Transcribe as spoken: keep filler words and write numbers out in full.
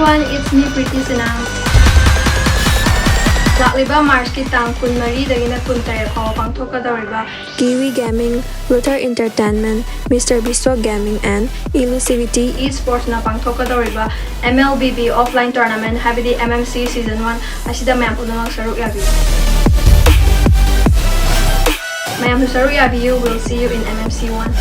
Everyone, it's me, Preeti Sinha. ꯂꯥꯛꯂꯤꯕ ꯃꯥꯔꯆꯀꯤ ꯇꯥꯡ ꯀꯨꯟꯃꯔꯤꯗꯒꯤꯅ ꯀꯨꯟꯇꯔꯦꯠ ꯐꯥꯎꯕ ꯄꯥꯡꯊꯣꯛꯀꯗꯧꯔꯤꯕ Kiwi Gaming, Luther Entertainment, Mister Biswa Gaming and Elusivity Esportsꯅ ꯄꯥꯡꯊꯣꯛꯀꯗꯧꯔꯤꯕ M L B B Offline Tournament ꯍꯥꯏꯕꯗꯤ M M C Season one ꯑꯁꯤꯗ ꯃꯌꯥꯝ ꯄꯨꯝꯅꯃꯛ ꯁꯔꯨꯛ ꯌꯥꯕꯤꯌꯨ꯫ ꯃꯌꯥꯝꯁꯨ ꯁꯔꯨꯛ ꯌꯥꯕꯤꯌꯨ꯫ We'll see you in M M C one.